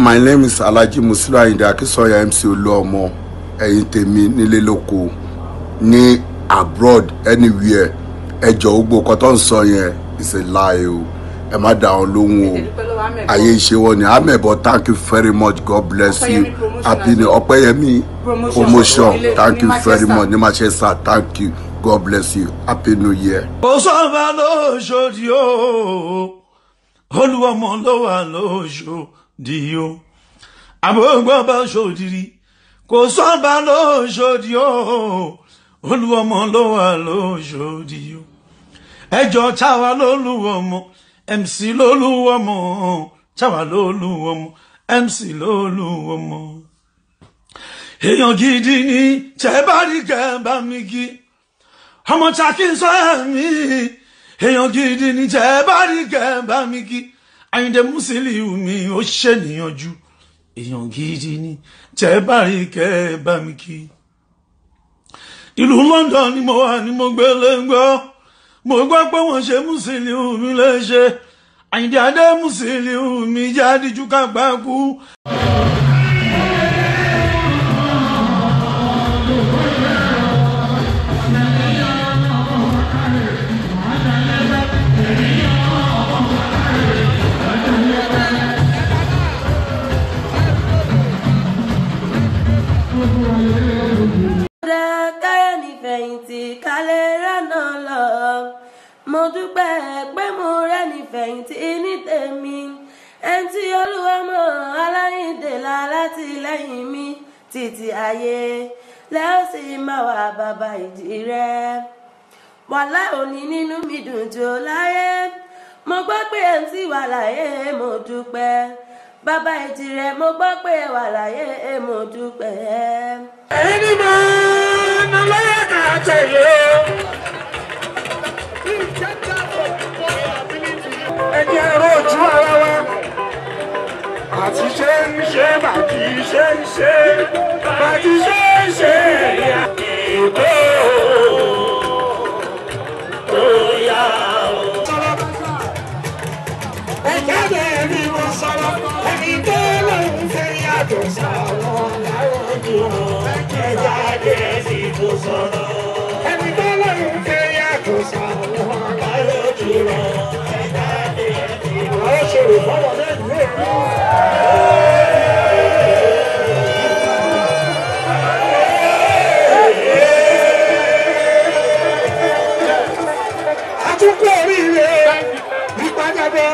My name is Alhaji Musiliu Ayinde Akinsanya, MC Oluomo. Ẹ̀yin tèmi nílé lóko ní abroad, anywhere, ẹ jọ̀ọ́, gbogbo nǹkan tó ń sọ yẹn is a lie o. Ẹ má dá wọn lóhùn o. Ayé ìṣe wọn ni Amẹ̀bọ. Thank you very much, God bless you. Happy new Ọpẹ́yẹmí Promotion, thank you very much ní Manchester. Thank you, God bless you, happy new year. Kò sọ́ba lóṣòdì o, Olúọmọ ló wà lóṣòdì o, àbúgbọ́ bá ṣòdìrí. Kò sọ́ba lóṣòdì o, Olúọmọ ló wà lóṣòdì o. Ẹjọ́ táwa lólúọmọ, MC lólúọmọ, táwa lólúọmọ, MC lólúọmọ. Èèyàn gidi ni, tẹ́ bá rí kẹ́ bá mi kí. Ọmọ takí sọ ẹ̀mí, èèyàn gidi ni, tẹ́ bá rí kẹ́ bá mi kí. Àyìndé Musiliu mi, ó ṣèníyànjú. Èèyàn gidi ni, tẹ́ bá rí kẹ́ bá mi kí. Ìlú London ni mo wà ní mo gbé lé ń gbọ́. Mo gbọ́ pé wọ́n ṣe Musiliu mi léṣe. Àyìndé Adé Musiliu mi jáde jù ká gbà kú. Káyọ̀ nífẹ̀yìntì kálẹ̀ ránà lọ. Mo dúpẹ́ pé mo rẹ́ nífẹ̀yìntì ní tèmi. Ẹni tí Olúwọmọ Aláyìndé la látìlẹ́yìn mi títí ayé lẹ́ ó sì máa wà, bàbá ìdí rẹ̀. Wàhálà òní nínú mi dùn jò láyé. Mo gbọ́ pé MC wà láyé, mo dúpẹ́. Bàbá ìdí rẹ̀, mo gbọ́ pé wà láyé, mo dúpẹ́. Ẹni máa ń lọ́yẹ̀ ká tẹ̀lé o. Ẹ jẹ́ rojú ara wa. Àti ṣe ń ṣe bàtí ṣe ń ṣe bàtí ṣe ń ṣe ètò tó yá o. Ẹ̀jẹ̀ bẹ́ẹ̀ ni mo sọ̀rọ̀, ẹni tó lóun fẹ́ yàtọ̀ sáwọn láwọn jù ẹ̀jẹ̀ adé sí tó sọ̀rọ̀. Ẹni tó lóun fẹ́ yàtọ̀ sáwọn láwọn jù ẹ̀jẹ̀ adé sí tó sọ̀rọ̀. Ó ṣòro fọwọ́ lẹ́nu èrò. Àtúnkù oríire ìpàdébọ̀.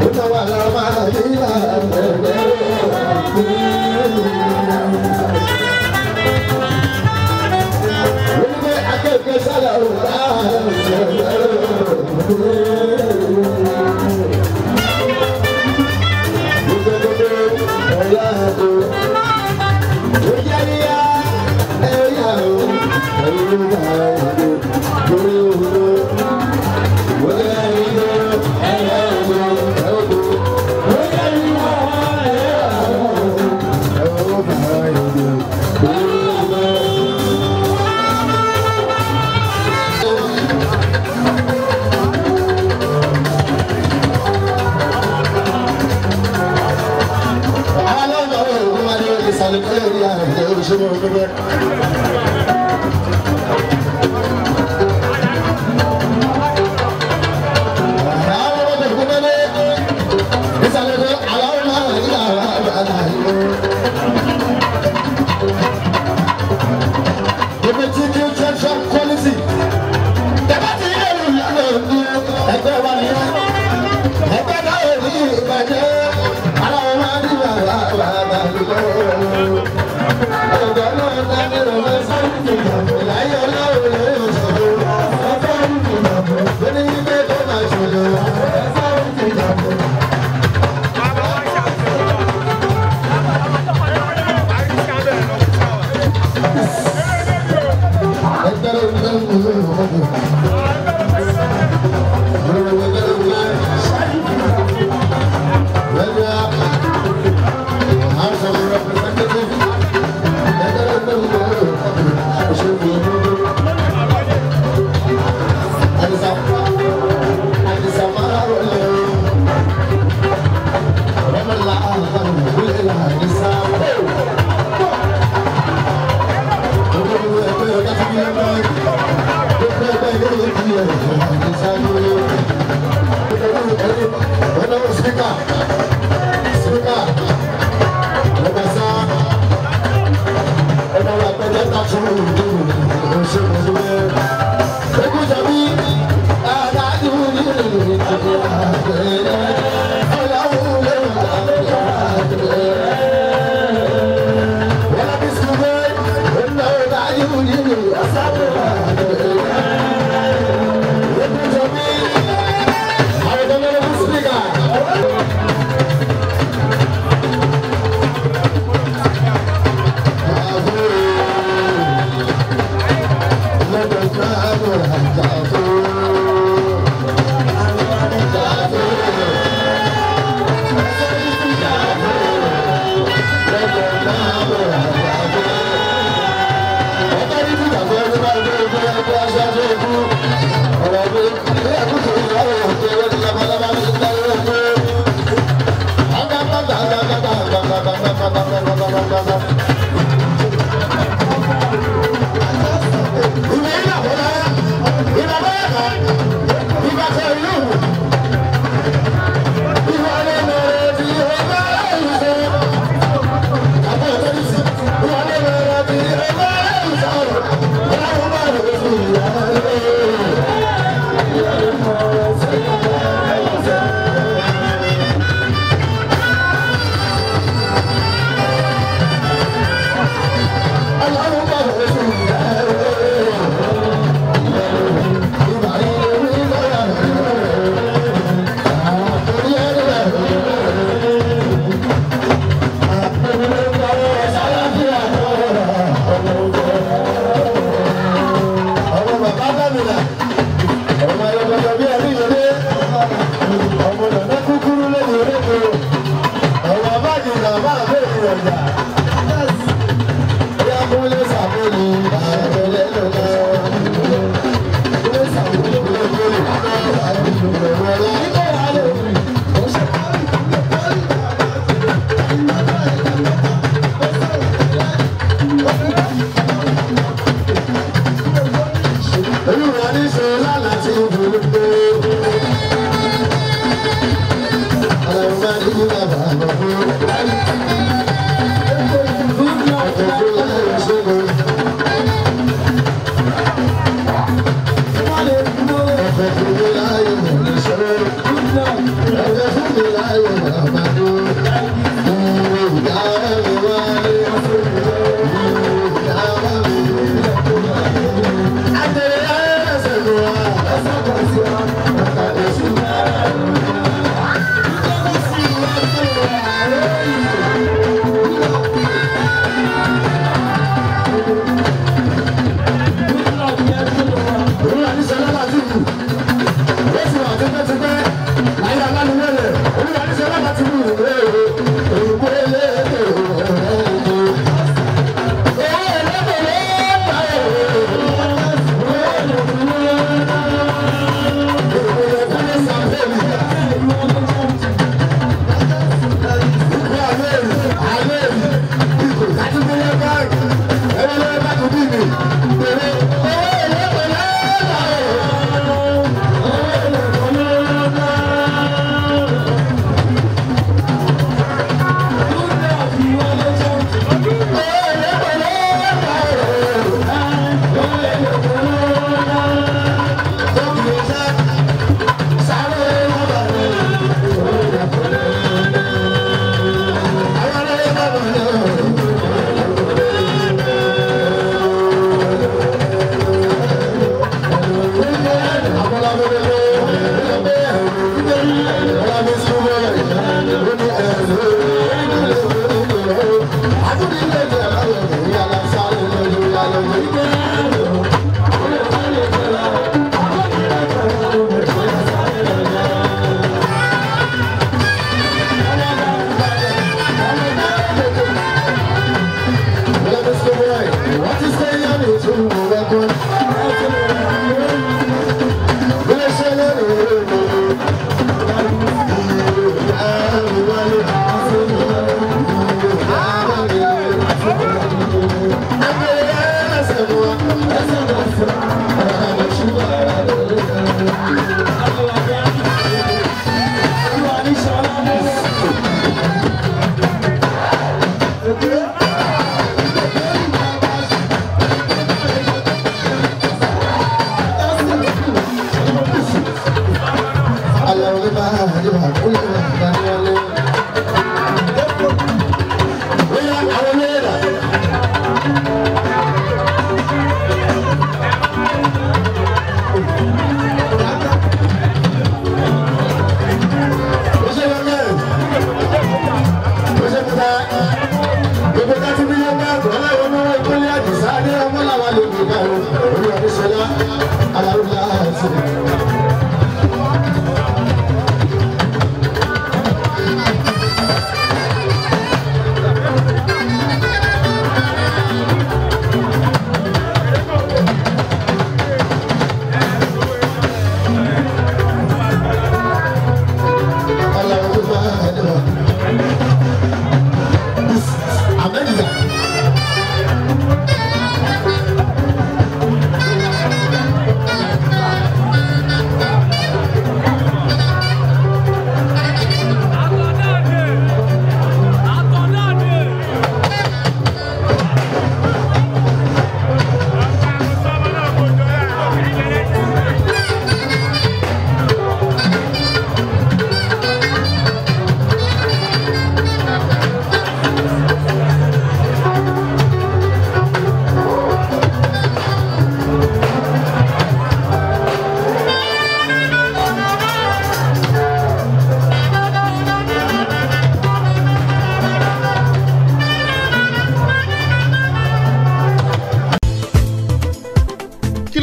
Ó náwó àlọ́ máa.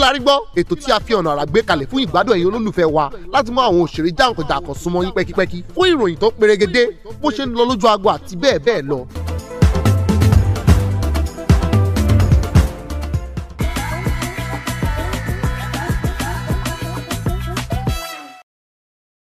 la rí gbọ́? Ètò tí a fi ọ̀nà àrà gbé kalẹ̀ fún ìgbádùn ẹ̀yin olólùfẹ́ wa láti mú àwọn òṣèré jàǹkànjàǹkàn súnmọ́ yín pẹ́kípẹ́kí fún ìròyìn tó perégedé, bó ṣe ń lọ lójú agbo àti bẹ́ẹ̀ bẹ́ẹ̀ lọ.